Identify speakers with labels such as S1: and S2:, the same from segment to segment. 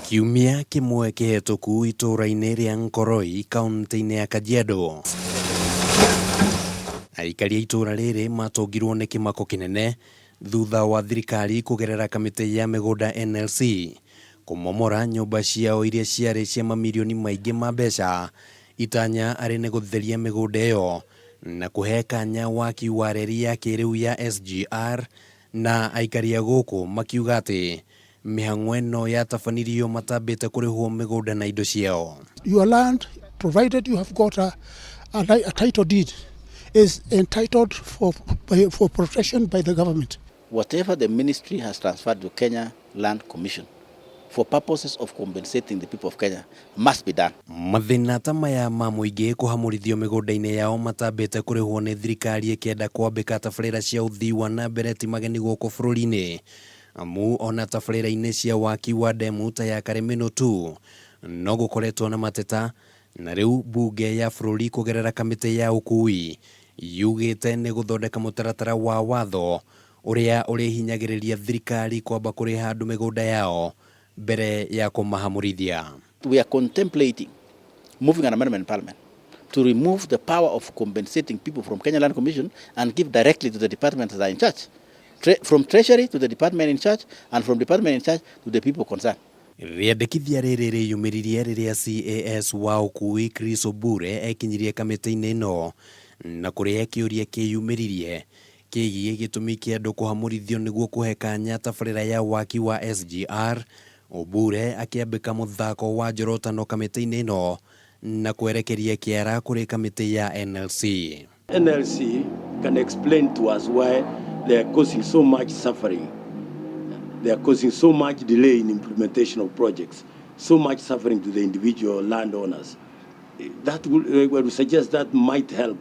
S1: Kiumia kĩmwe kĩhetũku itũũra-inĩ rĩa Nkoroi kaunti-inĩ ya Kajiado, aikari a itũũra rĩrĩ matũngirwo nĩ kĩmako kĩnene thutha wa thirikari kũgerera kamĩtĩ ya mĩgũnda NLC kũmomora nyũmba ciao iria ciarĩ cia mamirioni maingĩ ma mbeca. Itanya arĩ nĩ gũtheria mĩgũnda ĩyo na kũhe kanya waki wa reri ya kĩrĩu ya SGR, na aikari a gũkũ makiuga atĩ mĩhang'o ĩno yatabanirio matambĩte kũrĩhwo mĩgũnda na indo ciao.
S2: Your land, provided you have got a title deed, is entitled for protection by the government.
S3: Whatever the ministry has transferred to Kenya Land Commission for purposes of compensating the people of Kenya must be done.
S1: Mathĩna ta maya ma mũingĩ kũhamũrithio mĩgũnda-inĩ yao matambĩte kũrĩhwo nĩ thirikari ĩkĩenda kwambĩka tabarĩra cia ũthii wa na mbere ti mageni gũkũ bũrũri-inĩ, amu ona tabarĩra-inĩ cia waki wa ndemu ta ya Karĩmĩnũ tu no gũkoretwo na mateta, na rĩu mbunge ya bũrũri kũgerera kamĩtĩ ya ũkui yugĩte nĩ gũthondeka mũtaratara wa watho ũrĩa ũrĩhinyagĩrĩria thirikari kwamba kũrĩha andũ mĩgũnda yao mbere ya kũmahamũrithia.
S3: We are contemplating moving an amendment in Parliament to remove the power of compensating people from Kenya Land Commission and give directly to the departments that are in charge. From Treasury to the department in charge, and from department in charge to the people concerned.
S1: Rĩendekithia rĩrĩ rĩyumĩririe rĩrĩa CAS wa ũkui Chris Obure ekinyirie kamĩtĩ-inĩ ĩno, na kũrĩa kĩũria kĩyumĩririe kĩgiĩ gĩtũmi kĩa andũ kũhamũrithio nĩguo kũhe kanya tabarĩra ya waki wa SGR. Obure akĩambĩka mũthako wa njorotano kamĩtĩ-inĩ ĩno na kwerekeria kĩara kũrĩ kamĩtĩ ya NLC.
S4: NLC can explain to us why they are causing so much suffering. They are causing so much delay in implementation of projects, so much suffering to the individual landowners. That will suggest that might help.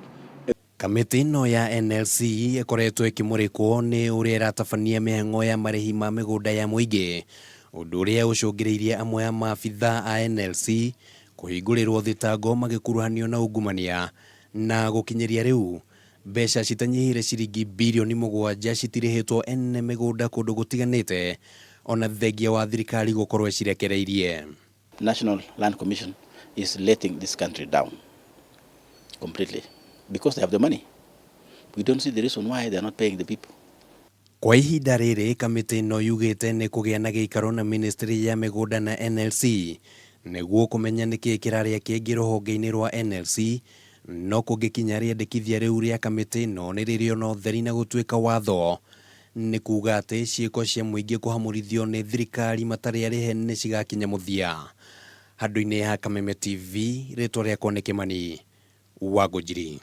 S1: Kamĩtĩ ĩno ya NLC ĩkoretwo ĩkĩmũrĩkwo nĩ ũrĩa ĩratabania mĩhang'o ya marĩhi ma mĩgũnda ya mũingĩ, ũndũ ũrĩa ũcũngĩrĩirie amwe a maabitha a NLC kũhingũrĩrwo thitango magĩkuruhanio na ungumania, na gũkinyĩria rĩu mbeca citanyihĩire ciringi birioni 7 citirĩhĩtwo ene mĩgũnda kũndũ gũtiganĩte, ona thengia wa thirikari gũkorwo ĩcirekereirie.
S3: National Land Commission is letting this country down completely because they have the money. We don't see the reason why they are not paying the people.
S1: Kwa ihinda rĩrĩ, kamĩtĩ ĩno yugĩte nĩ kũgĩa na gĩikaro na ministry ya mĩgũnda na NLC nĩguo kũmenya nĩkĩĩ kĩrarĩa kĩngĩ rũhonge-inĩ rwa NLC, no kũngĩkinya rĩendekithia rĩu rĩa kamĩtĩ ĩno nĩ rĩrĩona ũtheri na gũtuĩka watho, nĩ kuga atĩ ciĩko cia mũingĩ kũhamũrithio nĩ thirikari matarĩ arĩhe nĩ cigakinya mũthia. Handũ-inĩ ha Kameme TV, rĩtwa rĩakwa nĩ Kĩmani wa Ngũnjiri.